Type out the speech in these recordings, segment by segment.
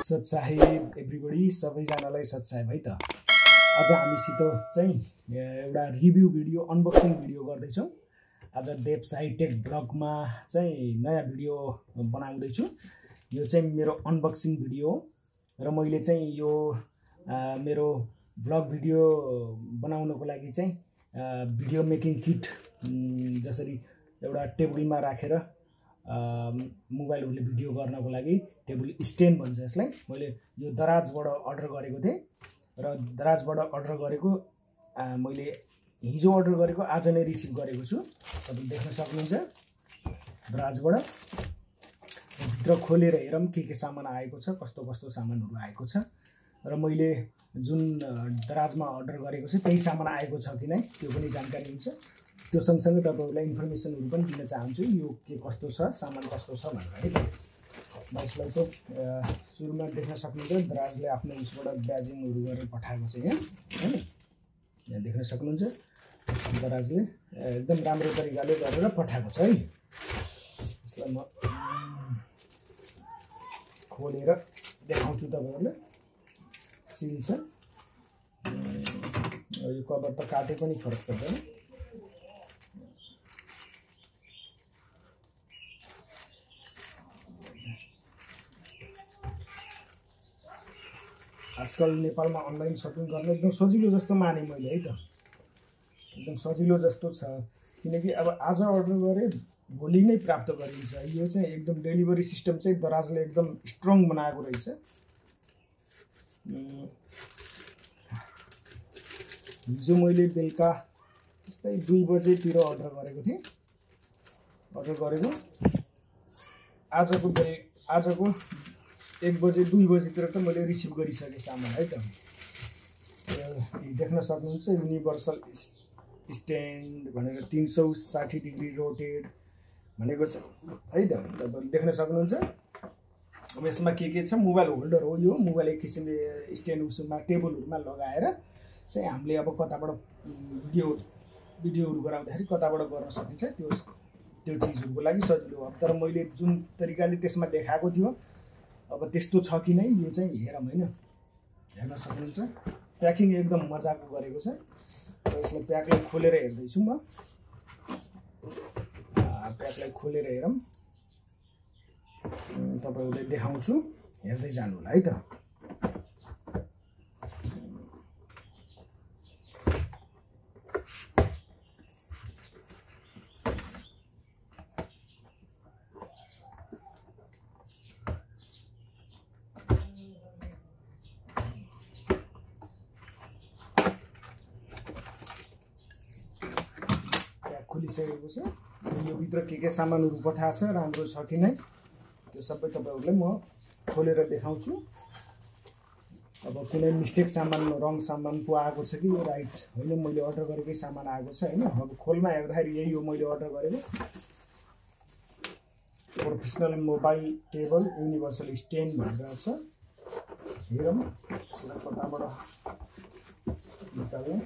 सत साहेब एभ्रीबडी सबैजनालाई सत साहेब है त। आज हामीसित चाहिँ एउटा रिभ्यू भिडियो अनबक्सिङ भिडियो गर्दैछौँ। आज देव साई टेक ब्लगमा चाहिँ नयाँ भिडियो बनाउँदैछु। यो चाहिँ मेरो अनबक्सिङ भिडियो हो र मैले चाहिँ यो मेरो भ्लग भिडियो बनाउनको लागि चाहिँ भिडियो मेकिङ किट जसरी एउटा टेबलमा राखेर मोबाइलले भिडियो गर्नको लागि टेबल स्ट्यान्ड भन्छ यसलाई। मैले यो दराजबाट अर्डर गरेको थिएँ र दराजबाट अर्डर गरेको मैले हिजो अर्डर गरेको आज नै रिसिभ गरेको छु। तपाईले देख्न सक्नुहुन्छ दराजबाट। भित्र खोलेर हेरौँ के सामान आएको छ, कस्तो कस्तो सामानहरू आएको छ र मैले जुन दराजमा अर्डर गरेको छु त्यही सामान आएको छ कि नै त्यो पनि जानकारी हुन्छ। त्यो सँगसँगै तपाईहरुलाई इन्फर्मेसनहरू पनि दिन चाहन्छु यो के कस्तो छ, सामान कस्तो छ भनेर है। म यसलाई चाहिँ सुरुमा देख्न सक्नुहुन्छ दराजले आफ्नो उसबाट ब्याजिङहरू गरेर पठाएको छ यहाँ हैन। यहाँ देख्न सक्नुहुन्छ दराजले एकदम राम्रो तरिकाले गरेर पठाएको छ है। यसलाई म खोलेर देखाउँछु तपाईहरुलाई। सिल छ। यो कभर त काटे पनि फरक पर्दैन। आजकल नेपालमा अनलाइन शपिङ गर्न एकदम सजिलो जस्तो माने मैले है त। एकदम सजिलो जस्तो छ किनकि अब आज अर्डर गरे भोलि नै प्राप्त गरिन्छ। यो चाहिँ एकदम डेलिभरी सिस्टम चाहिँ दराजले एकदम स्ट्रङ बनाएको रहेछ। हिजो मैले बेलुका त्यस्तै 2 बजेतिर अर्डर गरेको थिएँ। अर्डर गरेको आजको 1 बजे 2 बजेतिर त मैले रिसिभ गरिसकेँ सामान है त। देख्न सक्नुहुन्छ युनिभर्सल स्ट्यान्ड भनेर 360 डिग्री रोटेट भनेको छ है त। तपाईले देख्न सक्नुहुन्छ। अब यसमा के छ, मोबाइल होल्डर हो यो। मोबाइल एक किसिमले स्ट्यान्ड उसमा टेबलहरुमा लगाएर चाहिँ हामीले अब कताबाट भिडियोहरु गराउँदाखेरि कताबाट गर्न सकिन्छ त्यो चीजहरुको लागि सजिलो हो। तर मैले जुन तरिकाले त्यसमा देखाएको थियो अब त्यस्तो छ कि नै यो चाहिँ हेरौँ हैन। हेर्न सक्नुहुन्छ प्याकिङ एकदम मजाको गरेको छ। र यसलाई प्याकलाई खोलेर हेर्दै छु म। प्याकलाई खोलेर हेरौँ तपाईहरुलाई देखाउँछु, हेर्दै जानु होला है त। खोलिसकेको छ। यो भित्र के सामानहरु पठाएको छ, राम्रो छ कि नै त्यो सबै तपाईहरुलाई म खोलेर देखाउँछु। अब कुनै मिस्टेक सामान, रङ सामान पो आएको छ कि राइट होइन मैले अर्डर गरेकै सामान आएको छ हैन। अब खोलमा हेर्दाखेरि यही हो मैले अर्डर गरेको professional mobile table universal stand भनेर छ। हेरौँ यसलाई कताबाट निकाल्ने।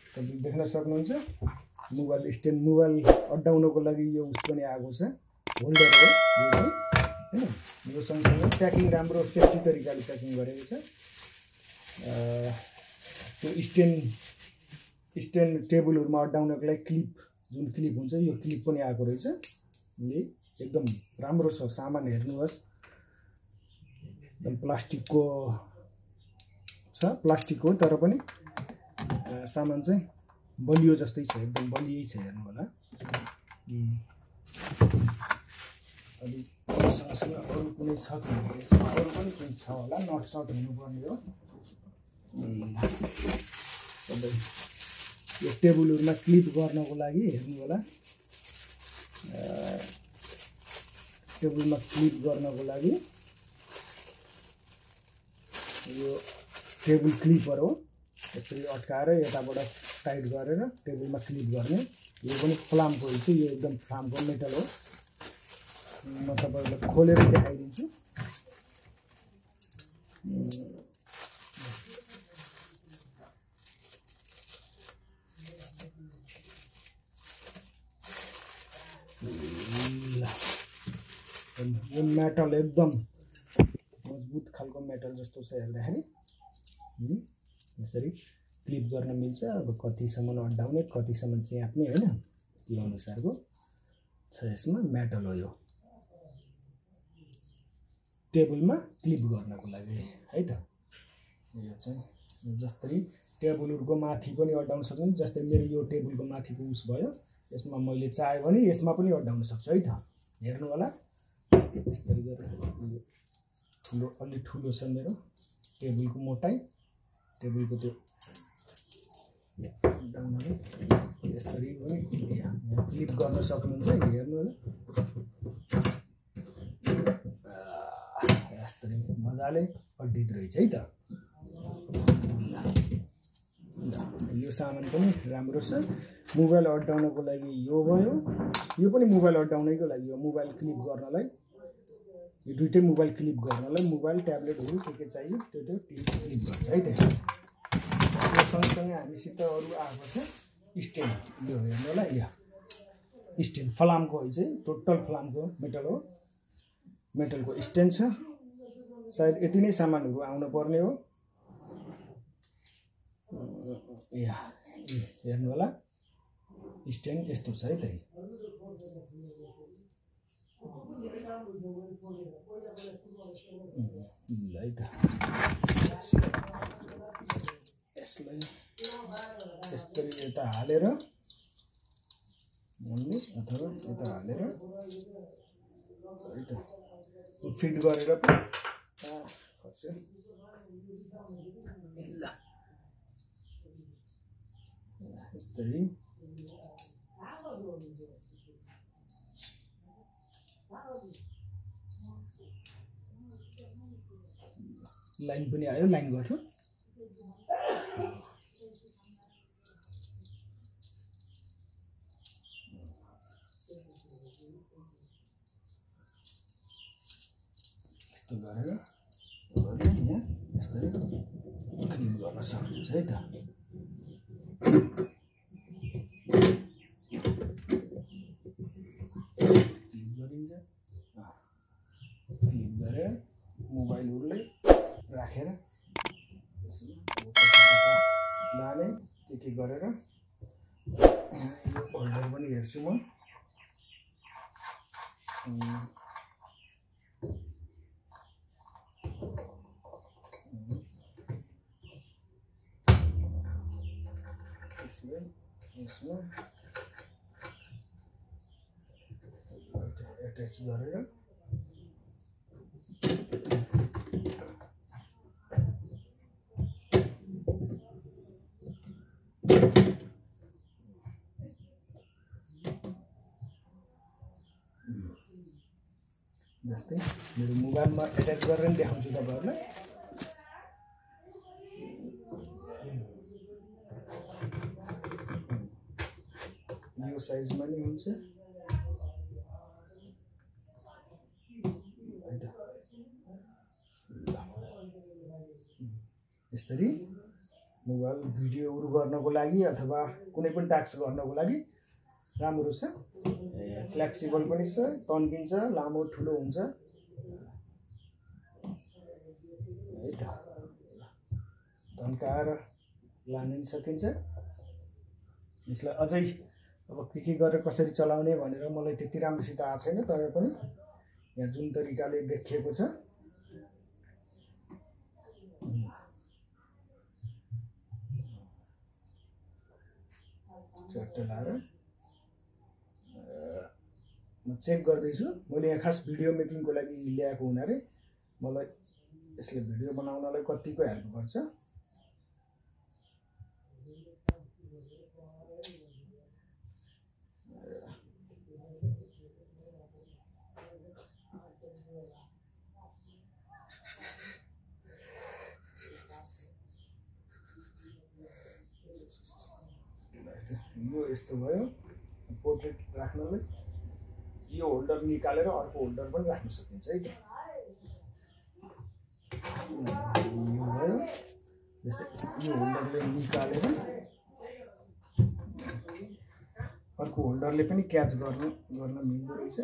तपाईले देख्न सक्नुहुन्छ मोबाइल स्ट्यान्ड, मोबाइल अड्डाउनको लागि यो उस पनि आएको छ, होल्डर हो यो चाहिँ हैन। यो सँगसँगै प्याकिङ राम्रो सेफ्टी तरिकाले प्याकिङ गरेको छ। त्यो स्ट्यान्ड टेबलहरुमा अड्डाउनको लागि क्लिप, जुन क्लिप हुन्छ यो क्लिप पनि आएको रहेछ। यही एकदम राम्रो छ सामान। हेर्नुहोस् एकदम प्लास्टिकको छ, प्लास्टिक हो तर पनि सामान चाहिँ बलियो जस्तै छ, एकदम बलियै छ। हेर्नु होला। अनि सँगसँगै अरू कुनै छ कि यसमा अरू पनि केही छ होला, नट सट हुनुपर्ने हो। यो टेबलहरुमा क्लिप गर्नको लागि हेर्नु होला। टेबलमा क्लिप गर्नको लागि यो टेबल क्लिपर हो। यसरी अड्काएर यताबाट टाइट गरेर टेबलमा क्लिप गर्ने। यो पनि फ्लामको हुन्छ, यो एकदम फ्लामको मेटल हो। म तपाईहरुलाई खोलेर देखाइदिन्छु। मेटल एकदम मजबुत खालको मेटल जस्तो छ हेर्दाखेरि यसरी क्लिप गर्न मिल्छ अब कतिसम्म अड्डाउने कतिसम्म च्याप्ने हैन त्यो अनुसारको छ यसमा मेटल हो यो टेबलमा क्लिप गर्नको लागि है त यो चाहिँ जस्तै टेबलहरुको माथि पनि अड्डाउन सक्नु जस्तै मेरो यो टेबलको माथिको उस भयो यसमा मैले चाहे भने यसमा पनि अड्डाउन सक्छु है त हेर्नु होला यसरी गरेर ठुलो अलि ठुलो छ मेरो टेबलको मोटाई टेबलको त्यो अड्डाउनले यसरी पनि यहाँ क्लिप गर्न सक्नुहुन्छ हेर्नु होला यसरी मजाले अड्डित रहेछ है त यो सामान पनि राम्रो छ मोबाइल अड्डाउनको लागि यो भयो यो पनि मोबाइल अड्डाउनैको लागि हो मोबाइल क्लिप गर्नलाई यो दुईटै मोबाइल क्लिप गर्नलाई मोबाइल ट्याब्लेटहरु के चाहियो त्यो क्लिप गर्छ है त यो सँगसँगै हामीसित अरु आएको छ स्ट्यान्ड यो हेर्नुलाई यहाँ स्ट्यान्ड फलामको हो चाहिँ टोटल फलामको मेटल हो मेटलको स्ट्यान्ड छ सायद यति नै सामानहरु आउन पर्ने हो यहाँ हेर्नु होला स्ट्यान्ड यस्तो छ है त है त यसलाई यसरी यता हालेर अथवा यता हालेर है त फिट गरेर खस्यो ल यस्तै लाइन पनि आयो लाइन गर्छु यस्तो गरेर यहाँ यस्तै क्लिप गर्न सक्नुहुन्छ है त क्लिप गरेर मोबाइलहरुलाई राखेर लाने के गरेर यो होल्डर पनि हेर्छु म यसमा एट्याच गरेर जस्तै मेरो मोबाइलमा एट्याच गरेर नि देखाउँछु तपाईहरुलाई यो साइजमा नि हुन्छ यसरी मोबाइल भिडियोहरु गर्नको लागि अथवा कुनै पनि टास्क गर्नको लागि राम्रो छ फ्लेक्सिबल पनि छ तन्किन्छ लामो ठुलो हुन्छ है त तन्काएर लान सकिन्छ यसलाई अझै अब के गरेर कसरी चलाउने भनेर मलाई त्यति राम्रोसित थाहा छैन तर पनि यहाँ जुन तरिकाले देखिएको छ चट्ट लाएर म चेक गर्दैछु मैले यहाँ खास भिडियो मेकिङको लागि ल्याएको हुनाले मलाई यसले भिडियो बनाउनलाई कतिको हेल्प गर्छ यो यस्तो भयो पोर्ट्रेट राख्नलाई यो होल्डर निकालेर अर्को होल्डर पनि राख्न सकिन्छ है त यो भयो जस्तै यो होल्डरले निकालेर अर्को होल्डरले पनि क्याच गर्न मिल्दो रहेछ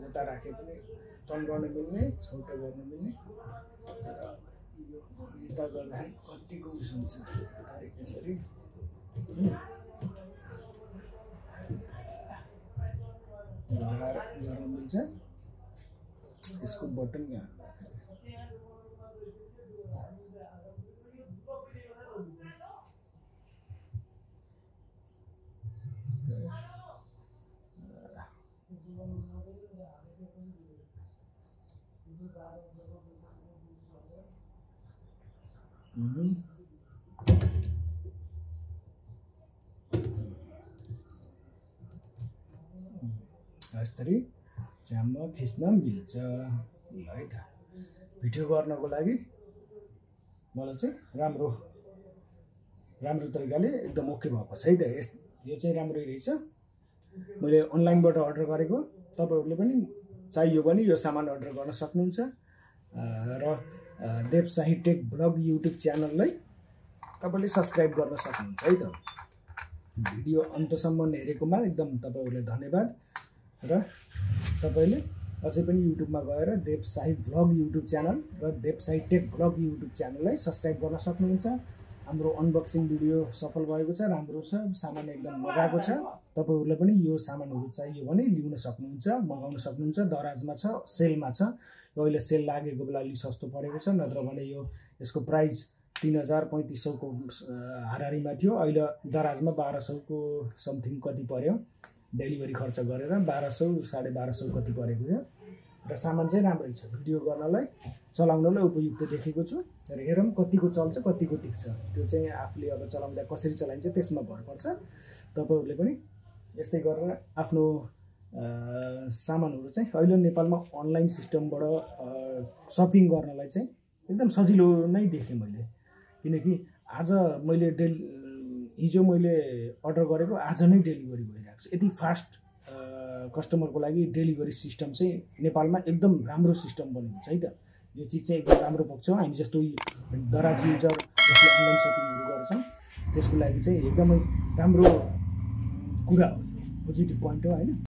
जता राखे पनि टर्न गर्न मिल्ने छोटो गर्न मिल्ने तर यो यता गर्दाखेरि कतिको उस हुन्छ यसरी गर्न मिल्छ यसको बटन यहाँ यसरी च्याम्म थिच्न मिल्छ है त। भिडियो गर्नको लागि मलाई चाहिँ राम्रो तरिकाले एकदम ओके भएको छ है त। यो चाहिँ राम्रै रहेछ। मैले अनलाइनबाट अर्डर गरेको, तपाईहरुले पनि चाहियो भने यो सामान अर्डर गर्न सक्नुहुन्छ र देव साही टेक ब्लग युट्युब च्यानललाई तपाईले सब्स्क्राइब गर्न सक्नुहुन्छ है त। भिडियो अन्तसम्म हेरेकोमा एकदम तपाईहरुलाई धन्यवाद र तपाईले अझै पनि युट्युबमा गएर देव साही ब्लग युट्युब च्यानल र देव साही टेक ब्लग युट्युब च्यानललाई सब्स्क्राइब गर्न सक्नुहुन्छ। हाम्रो अनबक्सिङ भिडियो सफल भएको छ, राम्रो छ, सामान एकदम मजाको छ। तपाईहरुलाई पनि यो सामानहरु चाहियो भने लिउन सक्नुहुन्छ, मगाउन सक्नुहुन्छ। दराजमा छ, सेलमा छ। अहिले सेल लागेको बेला अलि सस्तो परेको छ, नत्र भने यो यसको प्राइस 3000-3500 को हाराहारीमा थियो। अहिले दराजमा 1200 को समथिङ कति पर्यो, डेलिभरी खर्च गरेर 1200-1250 कति परेको थियो र सामान चाहिँ राम्रै छ। भिडियो गर्नलाई चलाउनलाई उपयुक्त देखेको छु र हेरौँ कतिको चल्छ कतिको टिक्छ, त्यो चाहिँ आफूले अब चलाउँदा कसरी चलाइन्छ त्यसमा भर पर्छ। तपाईहरुले पनि यस्तै गरेर आफ्नो सामानहरु चाहिँ अहिले नेपालमा अनलाइन सिस्टमबाट शपिङ गर्नलाई चाहिँ एकदम सजिलो नै देखेँ मैले। किनकि आज मैले हिजो मैले अर्डर गरेको आज नै डेलिभरी भइरहेको छ। यति फास्ट कस्टमरको लागि डेलिभरी सिस्टम चाहिँ नेपालमा एकदम राम्रो सिस्टम बनेको छ है त। यो चिज चाहिँ एकदम राम्रो पक्ष हो। हामी जस्तो दराज युजर जसले अनलाइन सपिङहरु गर्छौं त्यसको लागि चाहिँ एकदमै राम्रो कुरा हो, पोजिटिभ पोइन्ट हो हैन।